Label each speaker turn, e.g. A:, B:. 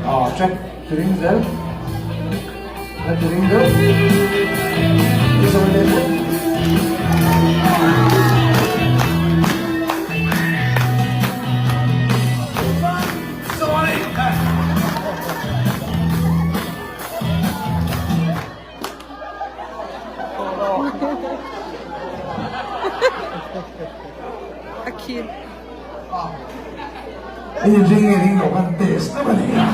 A: Track ti ring zel. La ti ring deuh. Ti zawi leh deuh.
B: A khin.
A: I ring nge ring lo kan test deuh a ni a.